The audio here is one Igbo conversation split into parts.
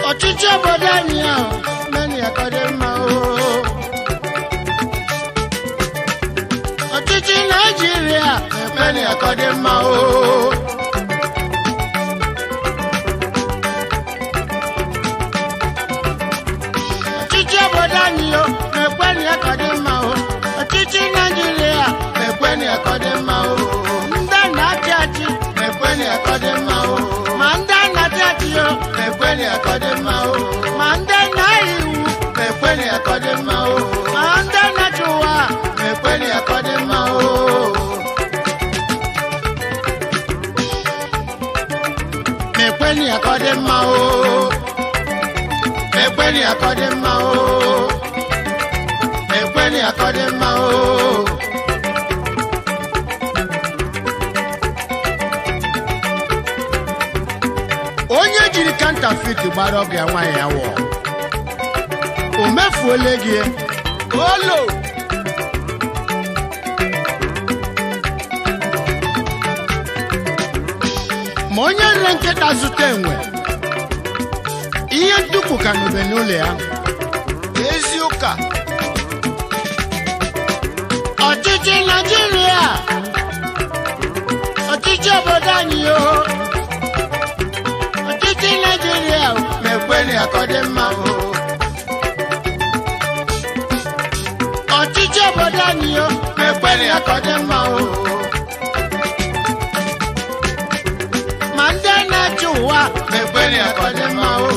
Ọchịchị obodo anyị ahụ meni akọdị mma o. Ọchịchị Naijiria meni akọdị mma o. Ọchịchị obodo anyị o na-ekweni akọdị mma o. Ọchịchị Naijiria na-ekweni akọdị mma o. Ndị na-achị achị na-ekweni akọdị mma o. Ma ndị na-achị achị o na-ekweni akọdị mma o. Ma ndị na-ahịa iwu na-ekweni akọdị mma o. Ma ndị na-achị ụwa na-ekweni akọdị mma o. Na-ekweni akọdị mma o. Na-ekweni akọdị mma o. Na-ekweni akọdị mma o. Onye jiri kantafit gbara ọgụ ya nwaanyị ya wụọ o mefuola gị olo. Ma onye rere nkịta zụta enwe, ihe ntukwu ka n'obe n'ụlọ ya. Ezi ụka. Ọchịchị Naijiria, ọchịchị obodo anyị o, ọchịchị Naijiria mekweni akọdị mma o. Ọchịchị obodo anyị o mekweni akọdị mma o. Ma ndị na-achị ụwa mekweni akọdị mma o.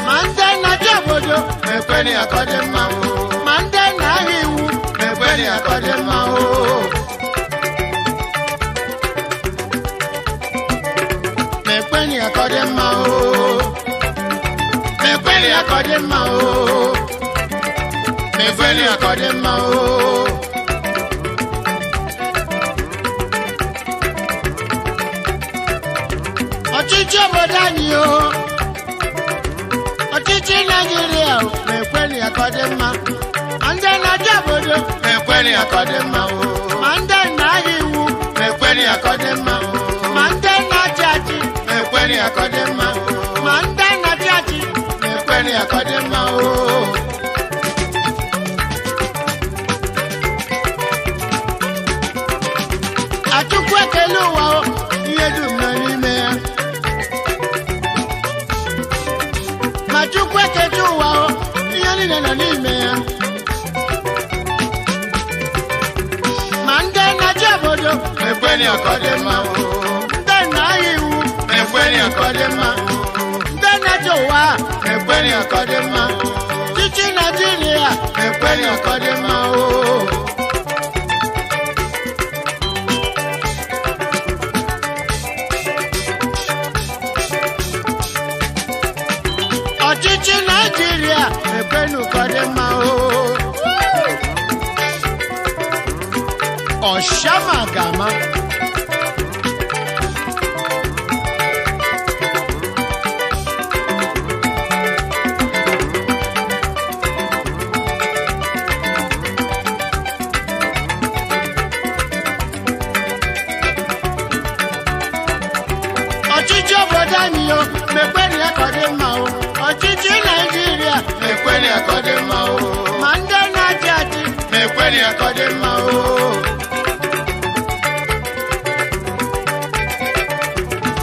Ma ndị na-achị obodo mekweni akọdị mma o. Ma ndị na-ahịa iwu mekweni akọdị mma o. Mekweni akọdị mma o. Mekweni akọdị mma o. Mekweni akọdị mma o. Ọchịchị obodo anyị o, ọchịchị Naijiria o, mekweni akọdị mma. Ma ndị na-achị obodo mekweni akọdị mma o. Ma ndị na-ahịa iwu mekweni akọdị mma o. Ma ndị na-achị achị mekweni akọdị mma o. Ma ndị na-achị achị mekweni akọdị mma o. Achukwu ekele ụwa o, ihe dum nọ n'ime ya. Ma Chukwu ekecha ụwa o, ihe niile nọ n'ime ya. Ma ndị na-achị obodo mekweni akọdị mma o. Ndị na-ahịa iwu mekweni akọdị mma o. Ndị na-achị ụwa mekweni akọdị mma o. Ọchịchị Naijiria mekweni akọdị mma o. Ọchịchị Naijiria ekwenu ka ọ dị mma o. Ọ̀ṣámà gàmá. Ọchịchị obodo anyị o, mekweni ya ka ọ dị mma o. Ọchịchị Naijiria, mekweni ya ka ọ dị mma o. Ma ndị na-achị achị, mekweni ya ka ọ dị mma o.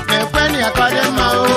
Mekweni ya ka ọ dị mma o.